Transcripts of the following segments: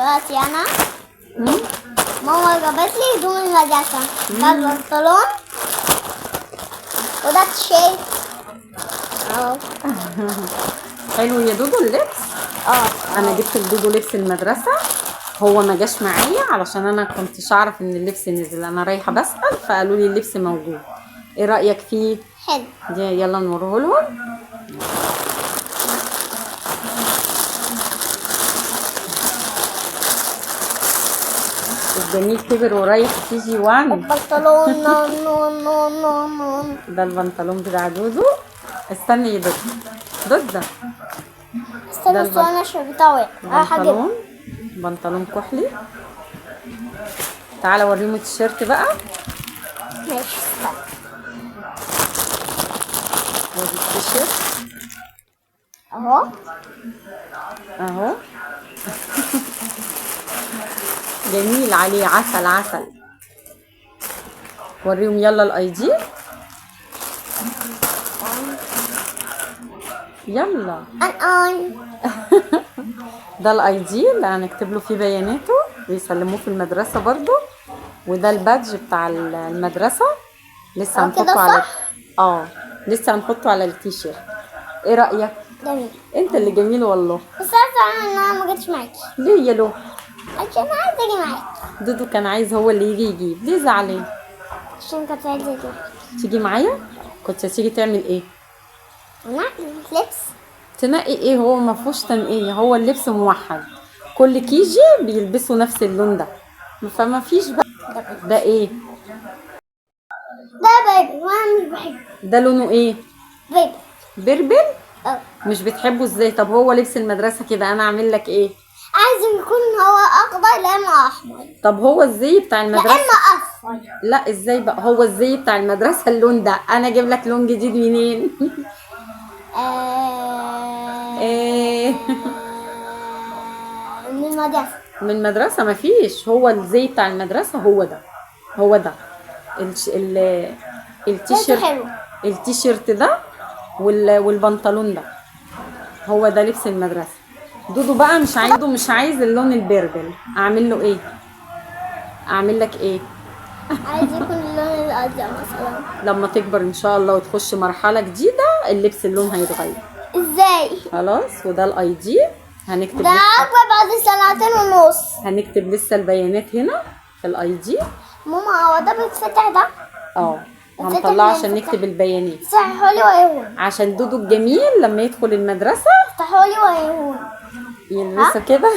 دلوقتي انا ماما جابت لي هدوم المدرسة، ده البنطلون وده التيشيرت اهو. حلو يا دودو اللبس. انا جبت لدودو لبس المدرسة، هو ما جاش معايا علشان انا كنتش اعرف ان اللبس نزل، انا رايحة بسأل فقالوا لي اللبس موجود. ايه رأيك فيه؟ حلو. دي يلا نوريه لهم. الجميل كبر ورايح KG 1. البنطلون no no no no no. ده البنطلون بتاع دودو. استني يا دودو، دودو استنى بس انا عشان بتاعي بنطلون، بنطلون كحلي. تعالى اوريهم التيشيرت بقى. ماشي استنى. ادي التيشيرت اهو اهو. جميل عليه، عسل عسل. وريهم يلا ال ID. يلا ان ده ال ID اللي هنكتب له فيه بياناته ويسلموه في المدرسة برضو. وده ال badge بتاع المدرسة، لسه هنحطه على لسه هنحطه على التيشيرت. ايه رايك؟ جميل. انت اللي جميل والله. بس انا زعلانة ان انا ما جيتش معاكي. ليه يا لو؟ عشان عايزه اجي معاكي. دودو كان عايز هو اللي يجي يجيب، ليه زعلان؟ عشان كنت عايزه اجي معاكي. تيجي معايا؟ كنت هتيجي تعمل ايه؟ نقي لبس. تنقي ايه؟ هو ما فيهوش تنقية، هو اللبس موحد، كل KG بيلبسوا نفس اللون ده، فما فيش بقى. ده ايه؟ ده baby وانا مش بحبه. ده لونه ايه؟ baby. purple؟ اه. مش بتحبه ازاي؟ طب هو لبس المدرسة كده، انا اعمل لك ايه؟ عايز يكون هو اخضر لا اما احمر. طب هو ازاي بتاع المدرسة؟ لا اما اصفر. لا ازاي بقى هو ازاي بتاع المدرسة اللون ده؟ انا اجيب لك لون جديد منين؟ ايه؟ من المدرسة. من المدرسة مفيش، هو الزي بتاع المدرسة هو ده، هو ده التيشيرت، التيشيرت ده والبنطلون ده، هو ده لبس المدرسة. دودو بقى مش عايزه، مش عايز اللون ال purple، اعمل له ايه؟ اعمل لك ايه؟ عايز يكون اللون الازرق مثلا. لما تكبر ان شاء الله وتخش مرحلة جديدة اللبس اللون هيتغير. ازاي؟ خلاص. وده ال ID هنكتب ده اكبر بعد 2.5 سنة. هنكتب لسه البيانات هنا في ال ID. ماما هو ده بيتفتح ده؟ هنطلعه عشان نكتب البيانات. افتحولي وهيهون. عشان دودو الجميل لما يدخل المدرسة افتحولي وهيهون يلبسه كده.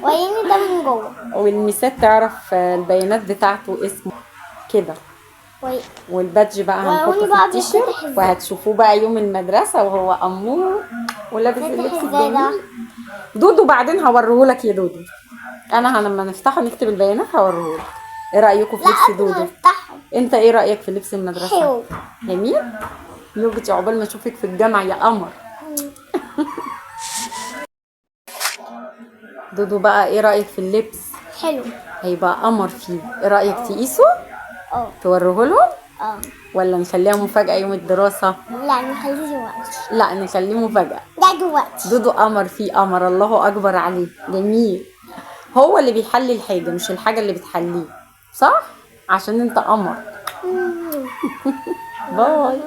وعيني ده من جوه. والميسات تعرف البيانات بتاعته، اسمه كده. وال badge بقى هنحطه في التيشيرت، وهتشوفوه بقى يوم المدرسة وهو أمور ولابس اللبس الجميل. دودو بعدين هوريهولك يا دودو، أنا لما نفتحه نكتب البيانات هوريهولك. ايه رأيكم في لبس دودو؟ انت ايه رأيك في لبس المدرسة؟ حلو. جميل؟ نوبتي عقبال ما اشوفك في الجامعة يا قمر. دودو بقى ايه رأيك في اللبس؟ حلو. هيبقى قمر فيه. ايه رأيك تقيسه؟ توريه لهم؟ ولا نخليها مفاجأة يوم الدراسة؟ لا نخليه دلوقتي. لا نخليه مفاجأة. لا دلوقتي. دودو قمر فيه، قمر الله أكبر عليه، جميل. هو اللي بيحلي الحاجة مش الحاجة اللي بتحليه، صح؟ عشان انت قمر. باي.